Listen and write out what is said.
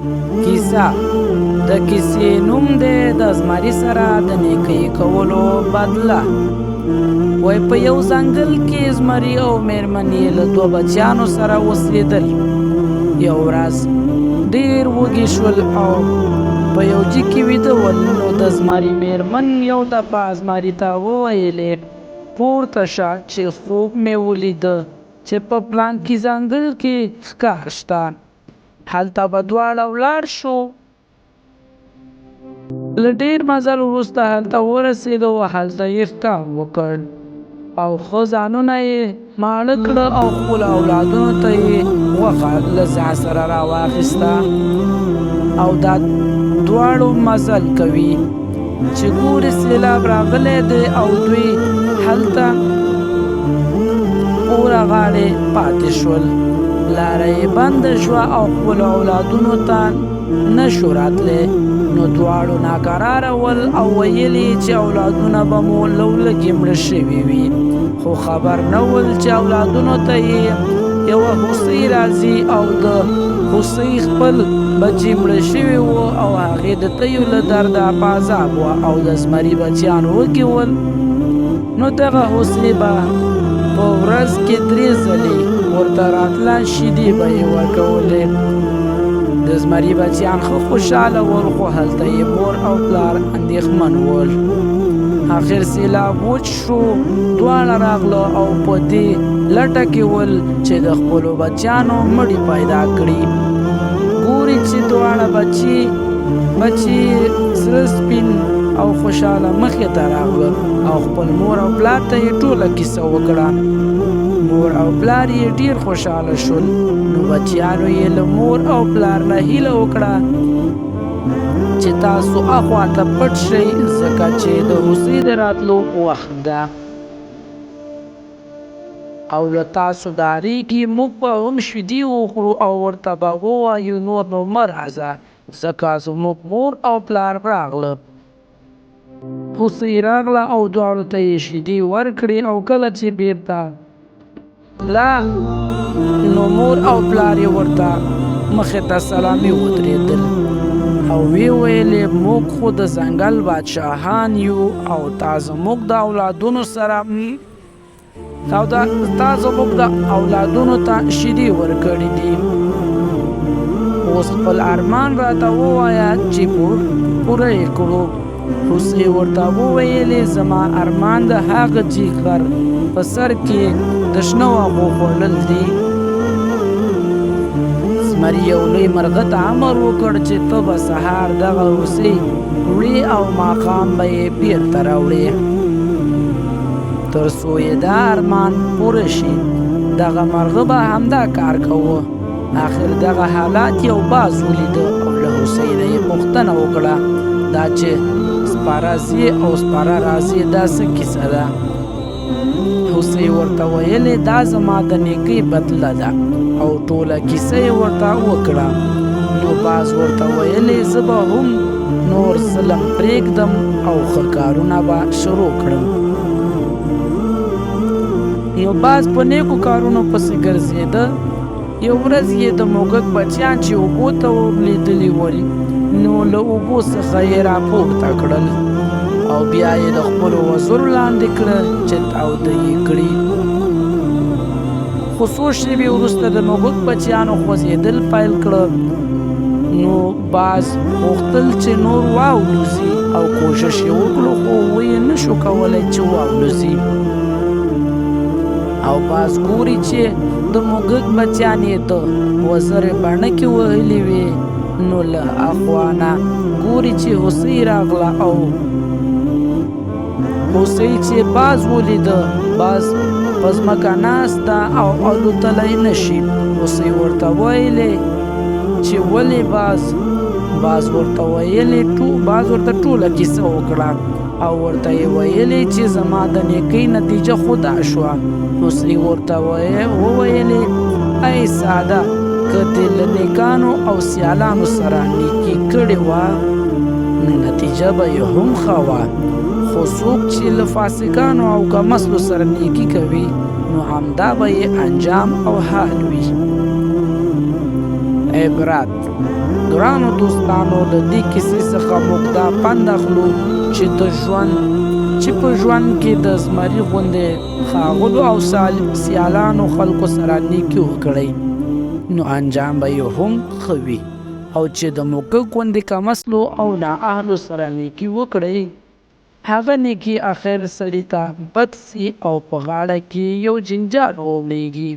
کیسه د کیسې نوم دی د زمري سره د نیکۍ کولو بدله. وای په یو ځنګل کې زمري او میرمن یې له دوه بچیانو سره اوسېدل. یو ورځ ډېر وږي شول او په یو جي کې ویده ول، نو د زمري میرمن یو دفعه زمري ته وویلې، پورته شه چې خوب مې ولیده چې په پلانکي ځنګل کې ښکار شته. هلته به دواړه ولاړ شو. له ډېر مزل وروسته هلته ورسېدو، هلته یې ښکار وکړ او ښه ځانونه یې ماړه کړه او خپلو اولادونو ته یې غوښه له ځان سره راواخیسته او دا دواړو مزل کوي چې ګوري سېلاب راغلی دی او دوی هلته پوره غاړې پاتې شول. لاره یې بنده شوه او خپلو اولادونو ته نه شو راتلی. نو دواړو ناکراره ول او ویل یې چې اولادونه به مو له لږې مړه شوي وي، خو خبر نه ول چې اولادونو ته یې یوه هوسۍ راځي او د هوسۍ خپل بچي مړه شوي وو او هغې د تیو له درده په عذاب وه او د زمري بچیان وږي ول. نو دغه هوسۍ به په ورځ کې درې ځلې ورته راتله، شیدې به یې ورکولې. د زمري بچیان ښه خوشحاله ول، خو هلته یې مور او پلار اندېښمن ول. اخر سیلاب وچ شو، دواړه راغله او په دې لټه کې ول چې د خپلو بچیانو مړي پیدا کړي. ګوري چې دواړه بچي بچي سره سپین او خوشحاله مخې ته راغله او خپل مور او پلار ته یې ټوله کیسه وکړه. مور او پلار یې ډیر خوشحاله شول. نو بچیانو یې له مور او پلار نه هیله وکړه چې تاسو اخوا ته پټ شئ، ځکه چې د هوسۍ د راتلو وخت ده او له تاسو ډارېږي. موږ به هم شیدې وخورو او ورته به ووایو نور نو مه راځه، ځکه زموږ مور او پلار راغله. هوسۍ راغله او دواړو ته یې شیدې ورکړې او کله چې بیرته لا نو مور او پلار یې ورته مخې ته سلامي ودرېدل او ویې ویلې، موږ خو د ځنګل بادشاهان یو او تا زموږ د اولادونو سره او دا تا زموږ د اولادونو ته شیدې ورکړې دي. اوس خپل ارمان راته ووایه چې پوره یې کړو. هوسۍ ورته وویلې، زما ارمان د هغه جیګ غر په سر کې د شنه واښو خوړل دي. زمري یو لوی مرغه ته امر وکړ چې ته به سهار دغه هوسۍ وړې او ماښام به یې بیرته راوړې، تر څو یې دا ارمان پوره شي. دغه مرغه به همدا کار کوه. اخر دغه حالات یو باز ولیده او له هوسۍ نه یې پوښتنه وکړه، دا چې سپاره ځي او سپاره راځي دا څه کیسه ده؟ هوسۍ ورته ویلې، دا زما د نیکۍ بدله ده او ټوله کیسه یې ورته وکړه. نو باز ورته ویلې، زه به هم نور ظلم پرېږدم او ښه کارونه به شروع کړم. نو باز په نیکو کارونو پسې ګرځېده. یو ورځ یې د موږک بچیان چې اوبو ته ورلوېدلي ول، نو له اوبو څخه یې راپورته کړل او بیا یې د خپلو وزرو لاندې کړل چې تاوده یې کړي. خو څو شېبې وروسته د موږک بچیانو خوځېدل پیل کړه. نو باز غوښتل چې نور واولوزي او کوشش یې وکړو، خو ویې نشو کولی چې واولوزي. او باز ګوري چې د موږک بچیان یې د وزرې بڼکې وهلي وې. نو له اخوا نه ګوري چې هوسۍ راغله او هوسۍ چې باز ولیده، باز په ځمکه ناست ده او الوتلی نه شي. هوسۍ ورته ویلې چې ولې باز؟ باز ورته ویلې باز ورته ټوله کیسه وکړه او ورته یې ویلې چې زما د نیکۍ نتیجه خو دا شوه. هوسۍ ورته وویلې، ای ساده، که دې له نیکانو او سیالانو سره نیکي کړې وه نو نتیجه به یې هم ښه وه، خو څوک چې له فاسقانو او کمسلو سره نیکي کوي نو همدا به یې انجام او حال وي. عبرت: ګرانو دوستانو، له دې کیسې څخه موږ دا پند اخلو چې د ژوند چې په ژوند کې د زمري غوندې ښاغلو او سیالانو خلکو سره نیکي وکړئ، نو انجام به یې هم ښه وي، او چې د موږک غوندې کمسلو او نااهلو سره نیکي وکړئ، هغه نیکي اخر سړي ته بد سي او په غاړه کې یو جنجال ووړیږي.